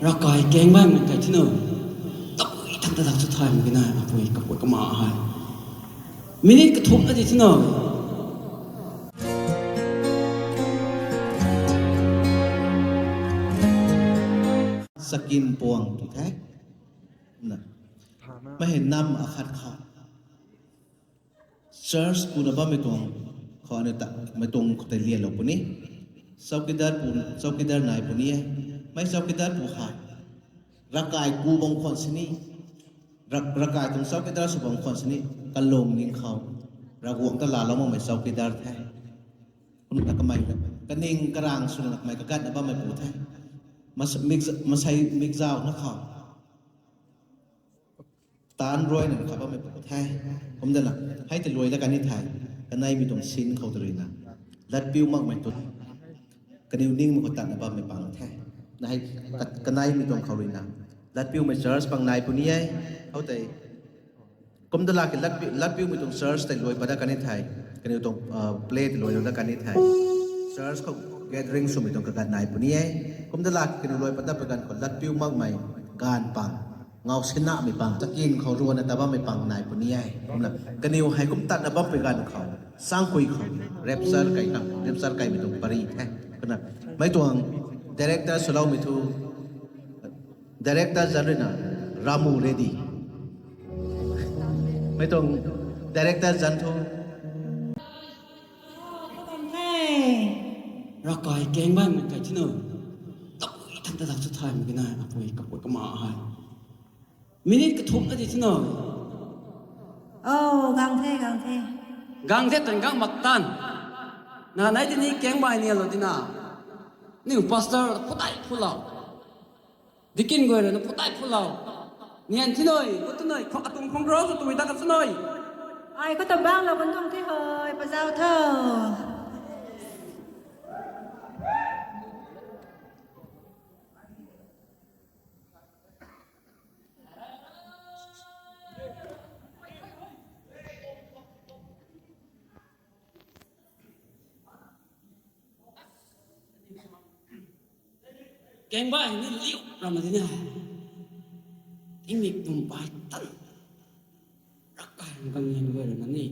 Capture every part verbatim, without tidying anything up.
Ravkai keng baihmei kai thina. Tabui thang ta dak chu thay mak ge na, apui kapui kama hei. Minute kathumh na di thina. Sakin puang tu the. Na. Mei hei nam akhat khou. Church puna bammei tuang khou aniu ta, mei tuang khou tei lianlou puni. Chowkidar pu, chowkidar nai puni e. Mei chowkidar pu hei. Ravkai ku bam khwan sini. Ra-, ravkai tuang chowkidar sw bam khwan sini. Kalung ning khou. Ravguangc ta laalou makmei chowkidar the. Kumna kamei. Kaning karang swna kamei kagatna bammei pu the. Mas-, mik-, masei mikzau na khou. Taanc ruayna kha bammei pu the. Kumdala, hei tei luai la kani the. Kaneimei tuang sin khou tei ruina. Latpiu makmei tu. Kaniw ningmei khou tatna bammei pang the. Na hei ka-, kaneimei tuang khou ruina. Latpiumei church pang nai puni e. Khou tei. Kumdala ki latpiu, latpiumei tuang church tei luai pat da kani the. Kaniw tuang, ah, play tei luai pat da kani the. Church khou gathering swmei tuang kaganv nai puni e. Kumdala ki kaniw luai pat da pui ganv khou latpiu makmei gaanv pang. Ngau sinamei pang, takin khou ruanna ta bammei pang nai puni e. Kumna, kaniw hei kum tatna bampui ganv khou, sangkui khou, rapture kai khang, rapture kaimei tuang pari the. Kumna, mei tuang director swloumei thu, director zanc ruina, Ramu Reddy. Mei tuang director zanc thu. Ravkai keng baihmei kai thina. Tabui thang ta dak chu thay mak ge na, apui kapui kama hei. Minute kathumh na di thina. O, gang the, gang the. Gang the tan gang mak tan. Na nai tini keng bai nianlou dina. Niw pastor phutai phulou. Deacon guay rui na phutai phulou. Nian thinoi, khou tunoi, khou atuang khang rau sw tumei ta ka tunoi. Ai khou ta bang lou kan tuang the hoi, pazau tho. Keng bai ni liu ram na di na. Tingmik tum bai tan. Ravkai rui kang nian guay rui na ni.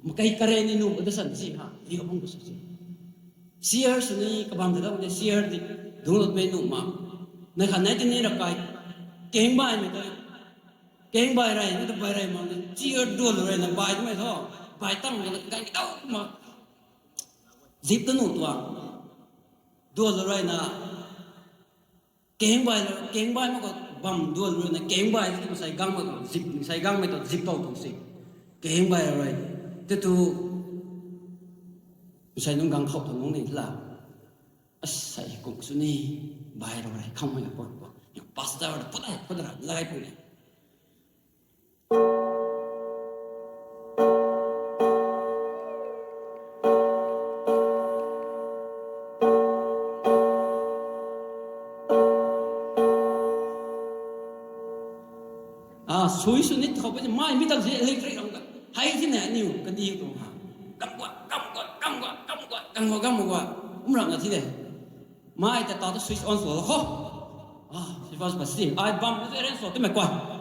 Makai kare ni nu da san si ha, liu bang ka su si. Share sw ni kabam ta da ni share di. Dung lat mei nu ma. Na khan nai tini ravkai. Keng baihmei ta. Keng bai rey, na ta bai rey mak ni. Share duan rey na bai mei tho. Bai tang na gan ki tau ma. Zip ta nu tua. Duan rey na. Keng bai, keng bai mak khou bam duan rui na, keng bai tu masei gang mak khou zip, masei gang mei tu zip pou tu si. Keng bai rui. Te tu, masei nung gang khou tu nung ni la. Asei kung sw ni, bai rui rui, kham mei la pun pun. Pastor da put ai, put ra, lai pun ni. A, sui sw ni thau pai, mai mi tak si electric ram ka. Hei si na niw, kani tuang ha. Kam guat, kam guat, kam guat, kam guat, kam guat, kam guat. Um ram na si de. Mai ta ta tu switch on sw lo kho. A, switch on sw si. Ai bam tu arrange sw tu mei kuat.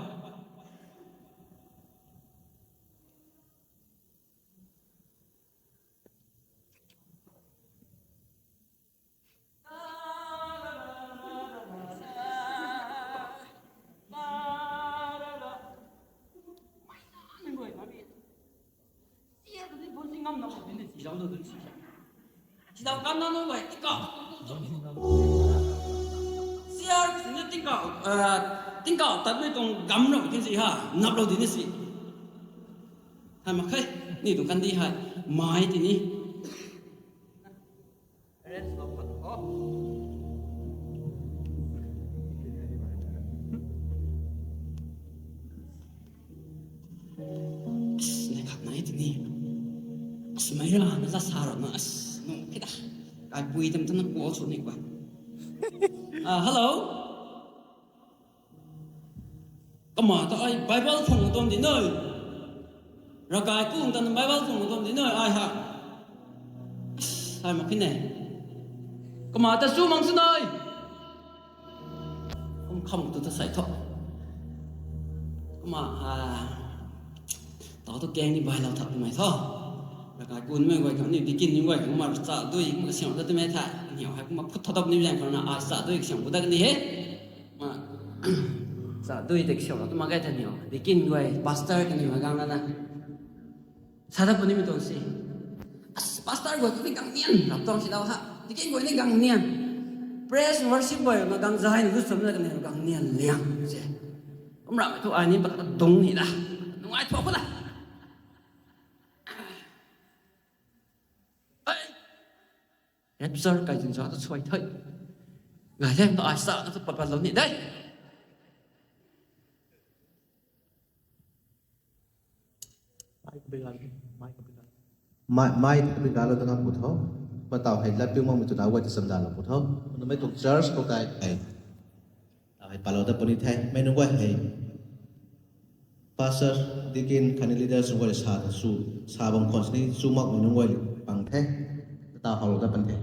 Sida kam na nunc guay tingkauh. Share sini tingkauh, ah, tingkauh tatmei tuang gam rau ti si ha, nap rau di ni si. Hai mak khe, ni tuang kandi hai, mai ti ni. As, nai khat nai ti ni. As, mei ra, na la sa ra na, as, nu, kida. Kai pui tam tana call sw ni kwa. Ah, hello? Kama ta ai Bible phung tuang di noi. Ravkai kung tan Bible phung tuang di noi, ai ha. As, ai mak khe ne. Kama ta su mang sw noi. Kham tu ta sai tho. Kumna, ah, tau tu keng ni bai lau tha twmei tho. Rakai kun mei guay khang ni, dikin ni guay khang kumna cha dui kumna kasiam ta twmei tha. Niw hei kumna phut tha tap ni zaeng khang na, ah, cha dui kasiam bu dat ni he. Ma, cha dui tei kasiam tu ma gai tha niw. Dikin guay, pastor kaniw gang na na. Sa dat puni mi tuang si. As, pastor guay kani gang nian, rap tuang si dau ha. Dikin guay ni gang nian. Praise worship guay ma gang zai ni hu sum na kani gang nian liang se. Kum ram tu ai ni pat dung ni da. Nungai thua ko da. Ai. Rapture kai jin za tu suai thai. Ngai lem tu ai sa tu pat pat lou ni dai. Mai, mai, bi galo tanga pu tho. Matau hei lat piu mak mi tu na wai ta samda lo pu tho. Manu mei tuang church khou kai hei. Tau hei palou ta puni the. Mei nunc guay hei. Pastor, deacon, khatni leaders nunc guay sa ta su, sa bam khwan sini chu mak mei nunc guay pang the. Tau halou ta pan the.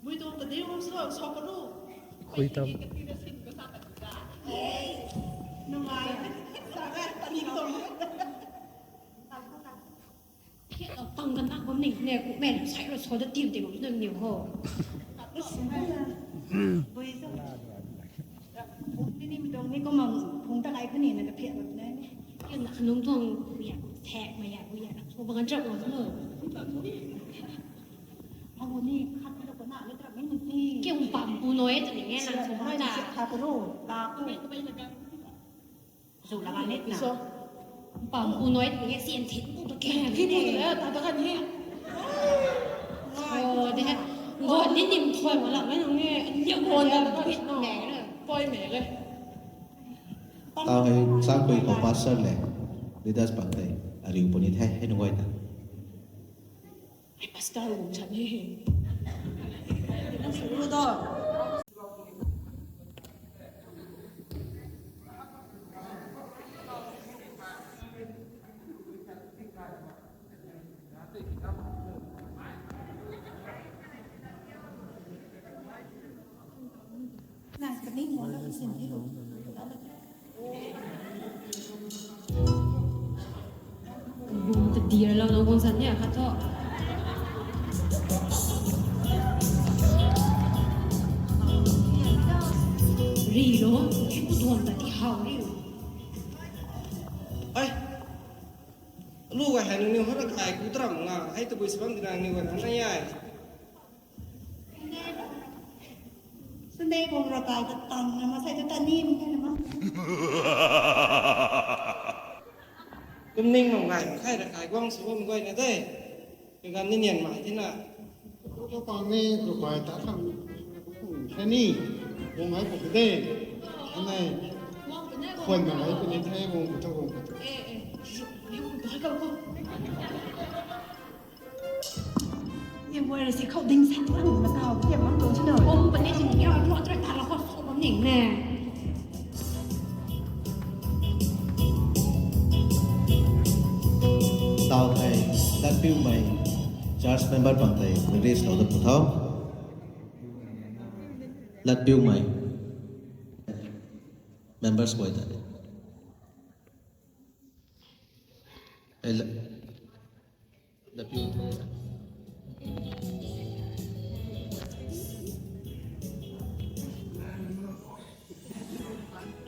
Mui tuang ta diu so, so ka lu. Khui tam. Nungai. Sa ga ta ni tuang. Pang kan nak bam ning ne, ku men sai ro so da tim tim bam ning ho. Bui so. Ni ni mi tuang ni ko mang phung ta kai ko ni na ka phiat bam na ni. Kian na khanung tuang ya thek ma ya, ya na so bang trap lo no. Abo ni khat na ko na le trap ni ni. Kian pam pu noi ta ni nge na so ma ta. Khat ro la ko. Zu la ba net na. So. Pam pu noi ni nge sian thin pu ta ke. Ki pu ta ta ta kan ni. Oh, de. Go ni nim thoi ma la nge nge. Ya go na bit me na. Poi me le. Tau hei sang khui khou pastor le, leaders pang tei ariu puni the, hei nungai ta. Hei pastor gu chan he. Nang suru do. Bum ta dir lo lo bang san ni khat tho. Ri lo, e ku duan ta ti hau ri. Ai. Lu ga han ni hora kai ku tram nga, hai tu bui sibam dinang ni wan na yai. Sunday bung rakai ta tang na ma sai ta ta ni mi na ma. Kum ning nung ngai khai rakai guang su bam guay na de. Kagam ni nian mai tina. Ko pang ni rakai ta khang. Kani bung ai ko de. Anai. Khwan na ai ko ni thai bung ko ta bung ko ta. Ni guay rui si khou ding san lang ma tau, tiam mang tuang chino. Om puni sini kira ruat rui tala khou sou bam ning ne. Tau hei, latpiumei, church member pang tei, release lou da pu tho. Latpiumei, members guay tei. Hei, la-, la piu.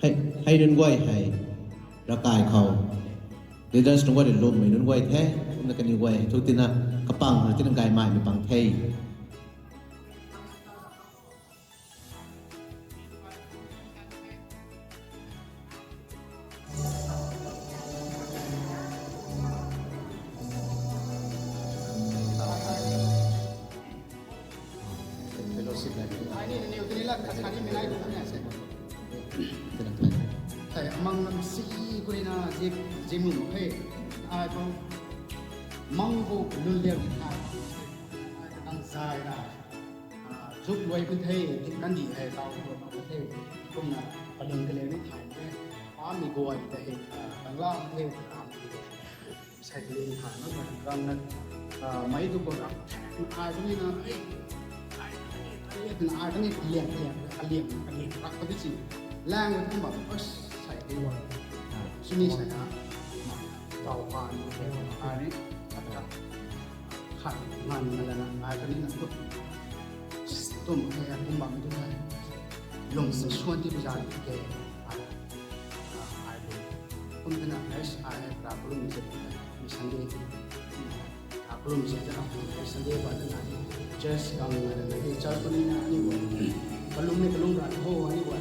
Hei, hei nunc guay hei, rakai khou. Leaders nunc guay rui lwmmei nunc guay the, kumna kaniw guay thu tina kapang rui tina gaymaimei pang the. Fellowship le. Ai ni niw tini la khat khat ni minai kum ni ase. Thei amang lam si kurina zip zimlum the. Ai bang mang bo lul liam ni thai. Ai katang zai na. Ah, zuk luai pu the, tin kandi hei tau luai pu the. Kumna paling kaliang ni thai the. Pami guay the, ah, tangla the, ah, Sai kali ni hei, na, na, na, ah, mei tu ko rak, ai tu ni na, ai, ai, ai, ai, ai, ai, kaliang, kaliang, kaliang, kaliang, rak, kaliang, si. Lang, kumba, os, sai kali wa. Sini sai na, ma, tau pa ni, ai ni, at ka, khat, ngan, na, na, na, ai tu ni na, tu. Tum, ai, ai, kumba, tu sai. Lung sa suan ti biza, ke, ai. Ah, ai lu. Kum tana S I F ra kalum se, Sunday. Ah, kalum se tana Sunday ba tana church gang na na church ko ni na ni wo. Kalum ni kalum ra ho ni wo.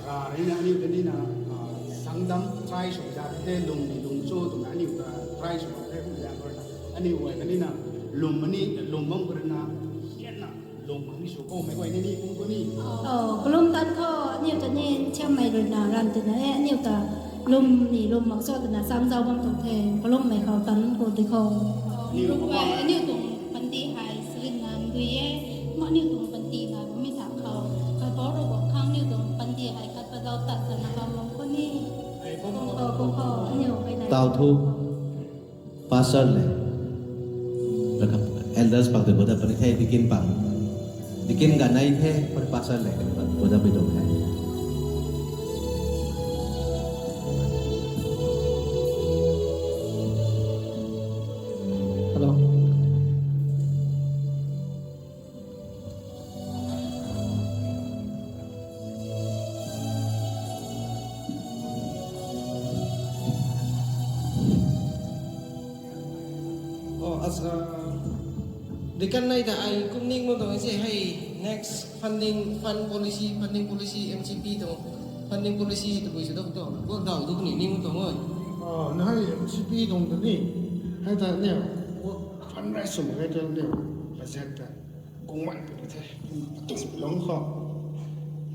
Ah, ra ri na ni ni na, ah, sangdam try sw za te lung ni lung cho tu na ni, ah, try sw te kum ya ko na. Ani wo ni na lum ni lum bam ko na. Sian na. Lum hang ni sw khou mei guay ni ni kum ko ni. Oh, kalum tan khou, aniu ta ni chiammei rui na ran tina e, aniu ta lum ni lum mak cho tina sang zau bam tuang the, kalummei khou tan khou di khou. Aniu guay, aniu tuang panty hei silin na ndui e, ma aniu tuang panty na mi ta khou, kai pau ro bam khang aniu tuang panty hei khat pa zau tat ta na bam bam ko ni. Kum khou, kum khou, aniu guay na. Tau thu. Pastor le. Rakha elders pang tu boda pani the, deacon pang. Deacon ga nai the, par pastor le, boda pi tuang the. Hello. Oh, as, uh, deacon nai ta ai kum ning mo tuang se hei next funding, fund policy, funding policy, M C P tuang funding policy hei tabui se dok tuang. Ko dau duk ni ning mo tuang oi. Oh, na hei M C P tuang ta ni. Hei ta ni, wo fundraise sum hei ta ni, budget ta. Kung wan pu the. Tung long khou.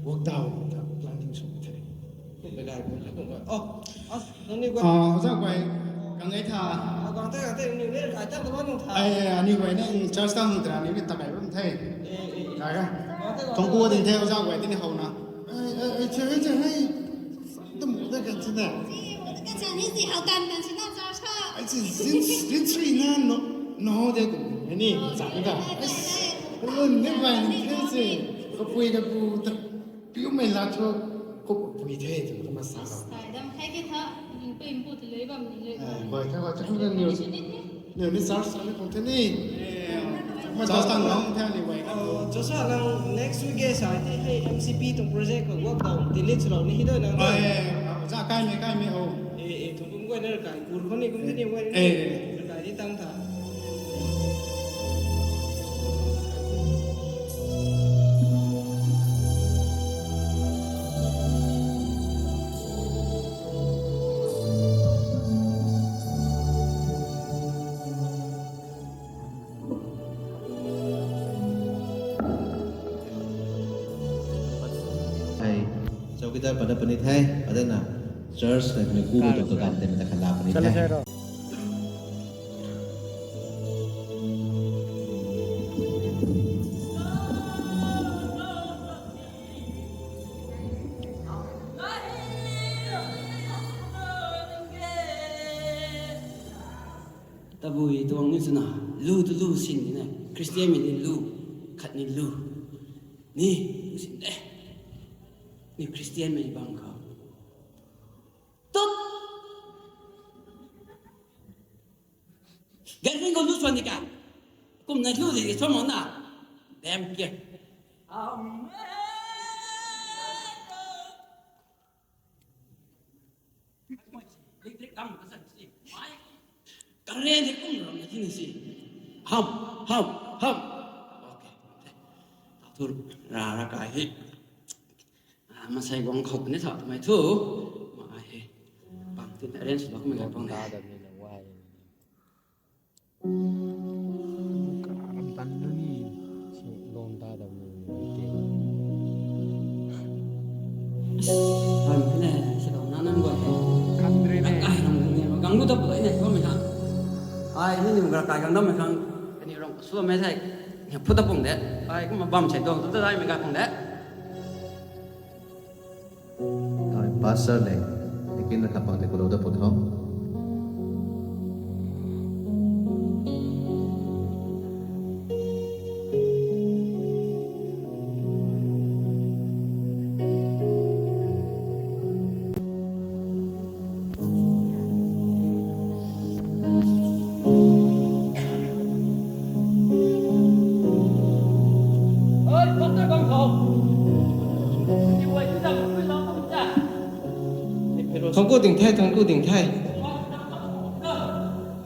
Work down ta planning sw the. Kum bai gay pu the kum bai. Oh, as, nang ni wan. Ah, oja guay, kang ai tha. Ah, kang te, kang te, ni ni kai ta ta wan nung tha. Ai, ani guay ni church ta hung tra ni ni ta kai bam the. Eh, eh, eh. Kai ga. Kang te, kang te. Thong pu ding the oja guay tini hou na. Ai, ai, ai, che, che, ai. Tum da kan china. Kan china ni si hou tan kan china church ta. Ai, si, zin, zin sri na no, no de kum. Ni, sa da. Ai, ai, ai. Lun ni bai ni the se. Kapui kapu ta. Piu mei la thu, kup pui the, tu ma sa. Sai dam khai ke tha, ning pe ning pu tu lei bam ni lei. Eh, bai khai wa, chakhu na niu. Niu ni church sa ni kong the ni. Ma church tang long the ni bai. Oh, Joshua, nang next week e sa ti hei M C P tuang project khou work down delete swlou ni hi doi nang. Bai, za kai mei, kai mei, oh. Eh, eh, tu kum guay na kai kur khou ni kum the ni guay. Eh. Kai ni tang tha. Hei, chowkidar pada puni the, pada na church na puni ku tu tu kan te na khala puni the. Tabui tuang ni swna, lu tu lu sin ni na, Christian mei ni lu, khat ni lu, ni, lu sin de. Ni Christian mei bang khou. Tut! Gathering khou lu swan di ka. Kumna lu di ka swan mo na. Damn care. Amen. Electric lam ka sa. Arrange kum ram na thina si. Ham, ham, ham. Okay. Tau thu ra ra kai hi. Ah, masei guang khou ni sa tumei thu. Ma ai he. Bang tin arrange lo kum ga pang ne. Karam tan na ni. Si lon ta dam ni. Ram kine, si lon na nang guay he. Kandre ne. Ai, ram kine, gang lu ta pulai ne, kau mei ha. Ai, ni ni ram kai gang dam mei khang. Kani rong su mei thei. Phu ta pung de. Ai, kum bam sei dong tu ta dai mei ga pung de. Ai, pastor le, lekin na kapang te kulo da put ho. Thangku ding the, thangku ding the.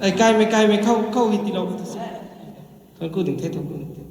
Ai, kaimei, kaimei, khou, khou hi tilou tu se. Thangku ding the, thangku ding the.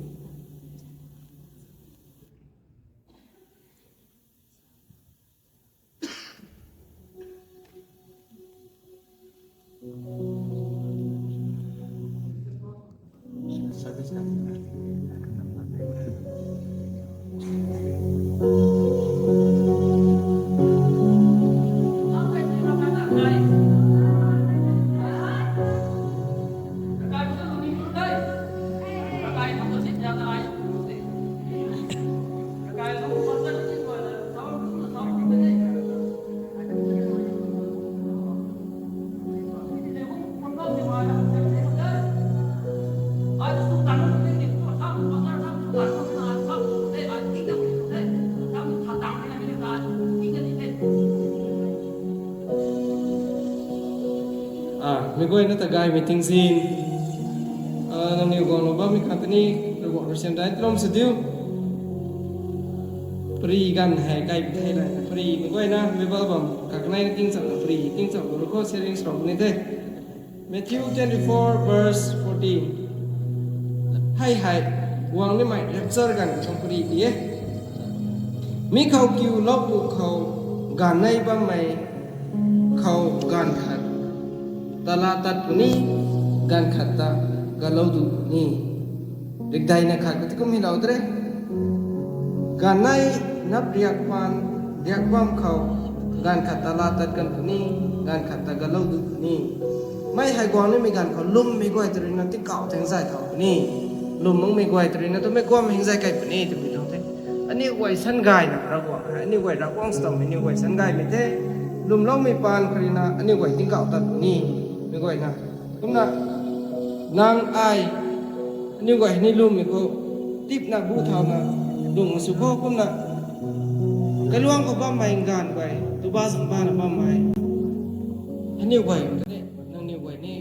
Ah, mei guayna ta gay meeting zin. Ah, nangniw guang lou bammei khat tei ni, Ravguangc rui siam dai tlom sa diu. Pari ganv hei kai thei lai, pari mei guayna Bible bam kakanei na tingcham na, pari tingcham na, ruko sharing srok ni the. Matthew twenty-four verse fourteen. Hei hei, guang nimei rapture ganv khang pari ti e. Mi khou kiu lou pu khou, ganv nei bammei khou ganv khat ta laa tat puni, ganv khat ta galou du puni. Rikdei na khat kati kum hi lou tre. Ganv nei nap riak pan, riak bam khou, ganv khat ta laa tat kan puni, ganv khat ta galou du puni. Mei hei guang nimei ganv khou lwmmei guay tei rui na tingkauh tei hingzay thau puni. Lwm makmei guay tei rui na tu mei guam hingzay kai puni twmei tuang the. Aniu guay san gayna Ravguangc hei, aniu guay Ravguangc sw taw mei, aniu guay san gaymei the. Lwmloumei paan khou rui na aniu guay tingkauh tat puni. Mei guayna. Kumna, nang ai, aniu guay ni lwmmei khou, tipna bu thauna, lung sw khou kumna, kailuang khou bammei ganv guay, tuba zang bana bammei. Aniu guay, nangniw guay ni,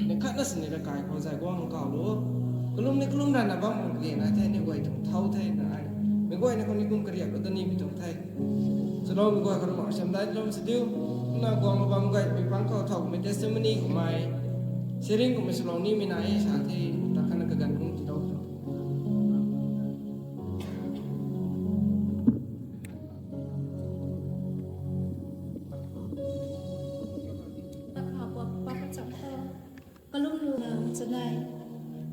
ni khatna sini ravkai khou zay guang kau lu. Kalum ni kalum rana bam khang kage na the, aniu guay tuang thau the na ai. Mei guayna khou ni kum kariak lu ta ni mi tuang the. Swloumei guay khou Ravguangc siam dai tlom sa diu. Kumna guang lou bam gaymei pang khou thau kummei testimony kummei, sharing kummei swlou nimei na e sa the, ta khatna kaganv kum tilou. Kalum lu na chanei.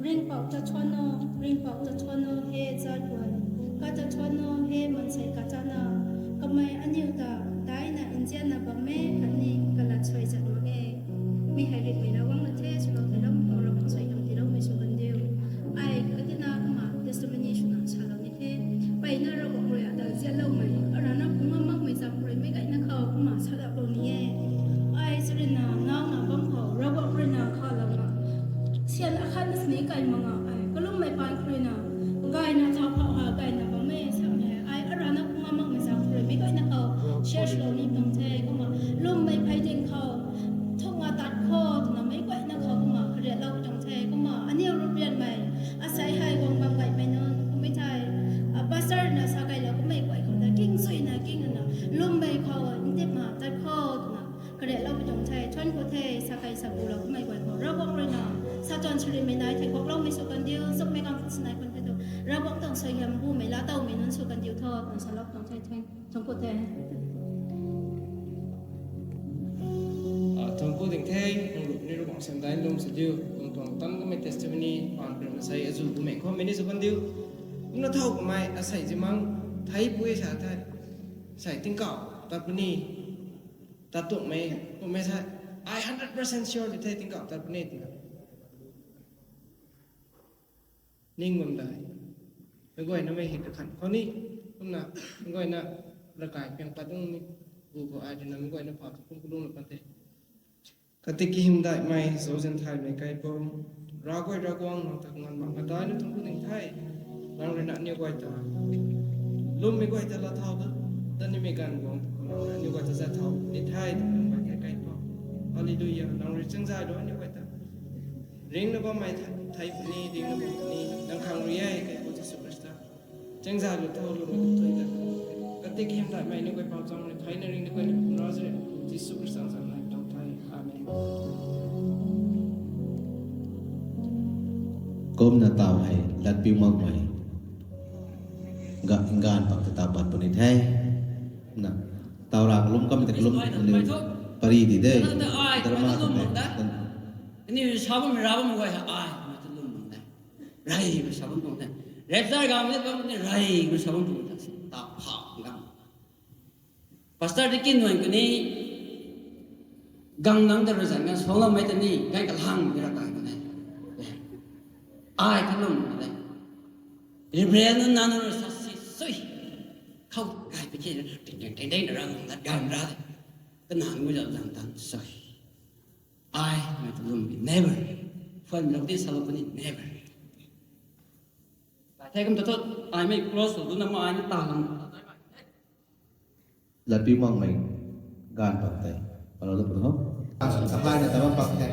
Ringhpouc ta thuan o, Ringhpouc ta thuan o, he zat guay. Ka ta thuan o, he maansei kachana. Kamei aniu ta, daina nzianna bam e, khatni kalat suai zat mak e. Mi hei ringhmei na guang na the, swlou tiiloumei khou Ravguangc suai kam tiiloumei sw kan diu. Ai, katina kumna testimony swna salou ni the. Mpeyna Ravguangc rui ata nzianloumei, arana phungc ngam makmei zaeng rui meic gayna khou kumna salou lou ni e. Ai, charina, nauna bam khou, Ravguangc rui na khalou na. Sian akhat na sini kai mak nga ai, kalummei paan khou rui na, gayna thau phau ha, gayna bam e, samei hei. Ai, arana phungc ngam makmei zaeng rui meic gayna khou, share swlou ni tuang the, kumna, lwmmei phey ding khou, thuk nga tat khou, twna meic gayna khou, kumna, kariaklou tuang the, kumna, aniu ruprianmei, asei hei guang bam gaymei nunc, kummei thei, a, pastor na sa kailou kummei guay khou ta, king suina, king na, lwmmei khou, ntipna, tat khou, twna, kariaklou tuang the. Kan khou the, sa kai sa bu la kumei guay khou Ravguangc rui na sa tuan sw rimei nai thei khokloumei sw kan diu, zukmei kam sinai khun the tu Ravguangc tuang suaihiam bumei la tawmei nunc sw kan diu tho, tuang salou tuang the, tuang khou the. Ah, tuang khou ding the, nang ruh ni Ravguangc siam dai lum sa diu, tuang tuang tan kamei testimony pan rui masei azu bumei khou mei ni sw kan diu. Kumna thau kamei asei zimang thei pui sa the, sei tingkauh tat puni, tat tuangmei, kummei sa, ai hundred percent sure di the tingkauh tat puni twna. Ning bam dai. Mei guayna mei hei kakhan khou ni, kumna, mei guayna rakai piang pat ung ni, bu khou ai rui na mei guayna pha kum kalung la pat the. Katiki hymdaihmei, zauzian thaymei kaipouc, Ravguay Ravguangc nang ta kanganv mak nga dai na tuang pu ding the, nang rui na aniu guay ta, lummei guay ta la thau da, da nimei ganv guang, nang rui na aniu guay ta zat thau ni the, tuang bai the kaipouc. Hallelujah, nang rui changzay lu aniu guay ta. Ringna bammei thei puni, ringna bam puni, nang khang rui e, kaipouc Jisu Khrista. Changzay lu thau lu rui tui ta. Katik hymdaihmei ni guay pau chang rui, theina ringna guay ni pumra zari, Jisu Khrista zanc nai tau the. Amen. Kumna tau hei latpiu makmei ga, ganv pak ta tau pat puni the. Na, tau ra kalum kam ta kalum, pari di de. Drama ta de. Ni sa bammei ra bammei guay ha ai, mei ta lum bam de. Rey rui sa bam tuang the. Rapture gamv ni bam ni rey rui sa bam tuang the. Ta pha gang. Pastor di kin nuan kani gang nang ta rui zan ngan suangloumei ta ni, gan kalhang ni ra kai kani. Ai ta lum kani. Gabriel nunc nang rui sa si sui. Khou kai pi the, ting ting ting ting ra nang lat gan ra de. Kana ngu zan zan tan sui. Ai, mei ta lum bi, never. Phuanlou di salou puni, never. Thei kum ta thu, ai mei close sw duna ma ai na ta lang. Latpiu makmei ganv pak tei. Palou da pu tho. Asu ta hai na ta bam pak the.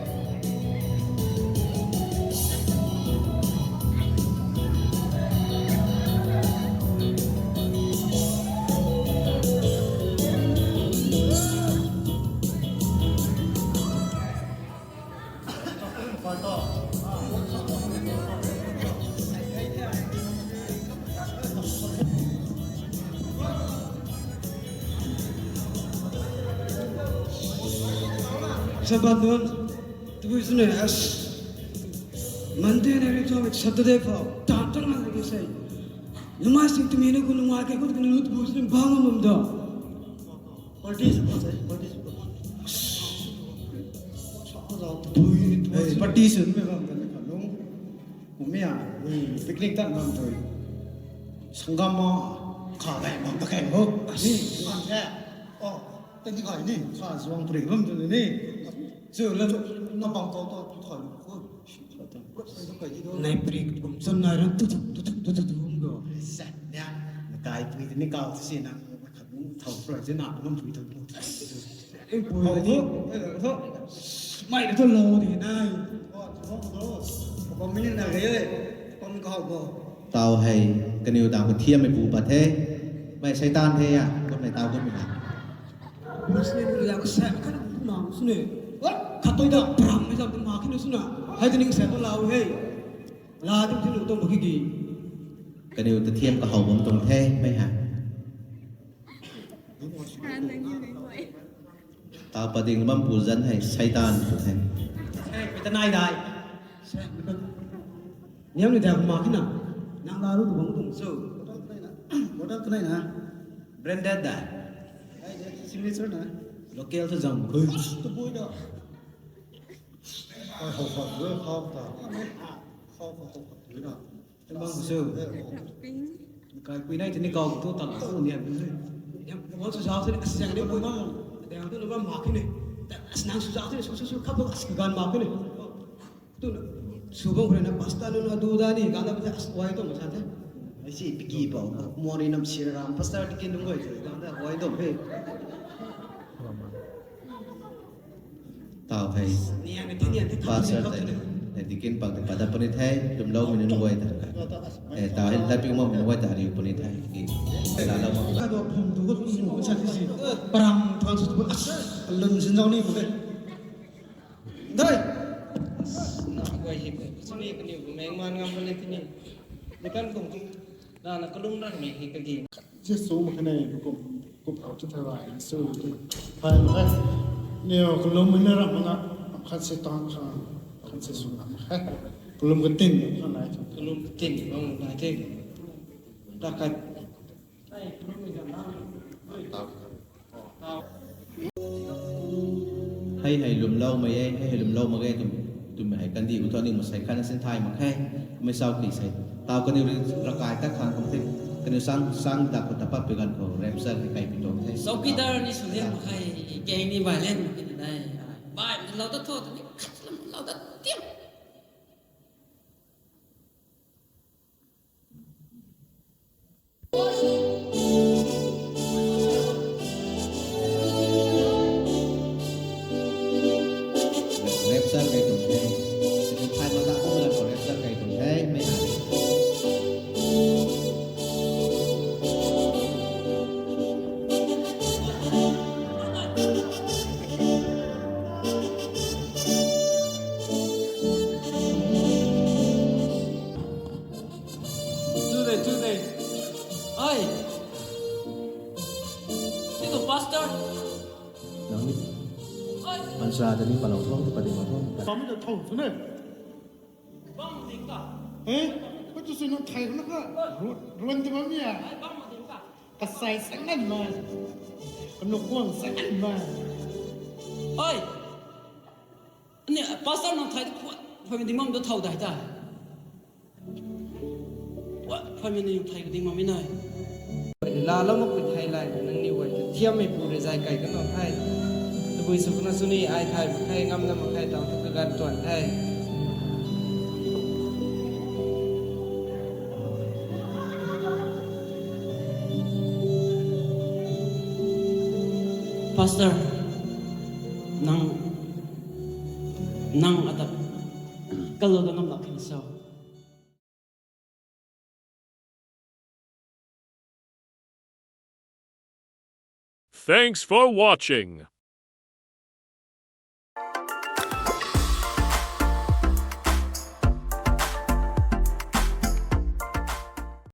Sabbath nunc, tabui swna as Monday na ri thau Saturday phau tan tan ngan lagi sei. Namai sing tumi na gu namai kai gu tumi na tabui swna bang ngam bam da. Party support, eh? Party support. Hey, party swn mei bam ta ni kha lung. Kumia, ui, picnic tan bam tui. Sanggam ma, kha gai bam ta kai ho. Ni, bam the. Oh, tei ni kai ni, kha zuang prik bam tu ni. Chu la chu, na bam tau tau, tu thai lu ko. Nai prik kum chan nai ran tu tu, tu tu, tu tu, tu tu, um do. Sa, nia, na kai pui ni kau tu si na. Thau prai zina ngam pui thau. Ei pui ni. Mai na thu lou di nai. Kom mini na ge. Kom kau bo. Tau hei kaniw tau kathiammei pu pat the. Mei Seitaan the ya. Kumei tau kumei na. Muslim pu ya ka sem ka na ma sune. Khat toi da pram mei zam ma khin suna. Hei kaning sem lau hei. La ding thil lu tong ma ki gi. Kaniw ta thiam kahow bam tuang the mei ha. Tau pading bam pu zan hei Seitaan tu the. Sei, mei ta nai dai. Sei, mei ta. Niam ni dai ma kina. Nang la ru tu bang tung so. Bottle kanai na. Branded dai. Ai, ai, signature na. Local tu zam khui. As, tu bui da. Ai, hou hou, hou ta. Hou hou, hou hou, hou na. Bang su. Kai pui nai tini kau tu tan su niam. Niam, bang su zau tini, as yang ni pui ma. Dang tu na bam mak ni. As nang su zau tini su su su kap as gan mak ni. Tu na, su bang kure na pastor nu na du da ni, gan da as wai tu ma sa the. Ai si piki bau, mori nam sira ram pastor tiki nung wai tu, gan da wai tu he. Tau hei. Pastor tei, hei deacon pak tei pada puni the, lwmloumei nunc guay ta. Eh, tau hei latpiu makmei nunc guay ta ariu puni the. Ki, hei lalou mak. Ka do phum tu ko tu ko sa ti si. Param tuang su tu ko. As, lun sin zau ni ko de. Hey! Na guay hi, sini kaniw bu meng man ngam bam le tini. Dekan kum kum, na na kalum rang mei hi kagi. Jesu ma khanei bu kum, kum au chu tharai, Jesu ti. Hai ma hai. Niw kalum mei na ram ma na, khat se tang kha, khat se su ram ma hai. Kalum katin, kha nai chu. Kalum katin, bang nai te. Takat. Hei hei lwmloumei e, hei hei lwmlou mak ge twmei, twmei hei kandih khou thu aniu masei khatna sin thay mak khe. Mei sau ki sei. Tau kaniw ri ravkai tat khang kum the. Kaniw sang, sang dak khou tapat pi ganv khou rapture hei kai pi tuang the. Chowkidar ni sw liang mak khe, keng ni bai liang mak khe na dai. Bai lou dat tho, tw ni khat lou dat tiam. Rapture kai tuang the. Thai mata ko la ko rapture kai tuang the. Mei na. Chu de, chu de. Ai. Ni tu pastor. Nang ni. Ai. Ansa ta ni palou thong tu padi ma thong. Pam ta thong tu ne. Bang ding ka. Eh? Ko tu sui nang thai na ka. Ruan, ruan tu bam ya. Ai, bang ding ka. Kasai sang nan ma. Kanuk kuang sang nan ma. Ai. Ni pastor nang thai tu kuat. Phamei ding mam tu thau dai ta. Phamei ni thai ka ding mak mi nai. Laa lou mak pui thei lai, nang ni wai tu thiam mei pu rui zai kai kan nang thei. Tabui sw kana sw ni ai thai mak khe, ngam na mak khe, tang thu kagan tuan the. Pastor, nang, nang ata kalou da ngam lak khe na so. Thanks for watching.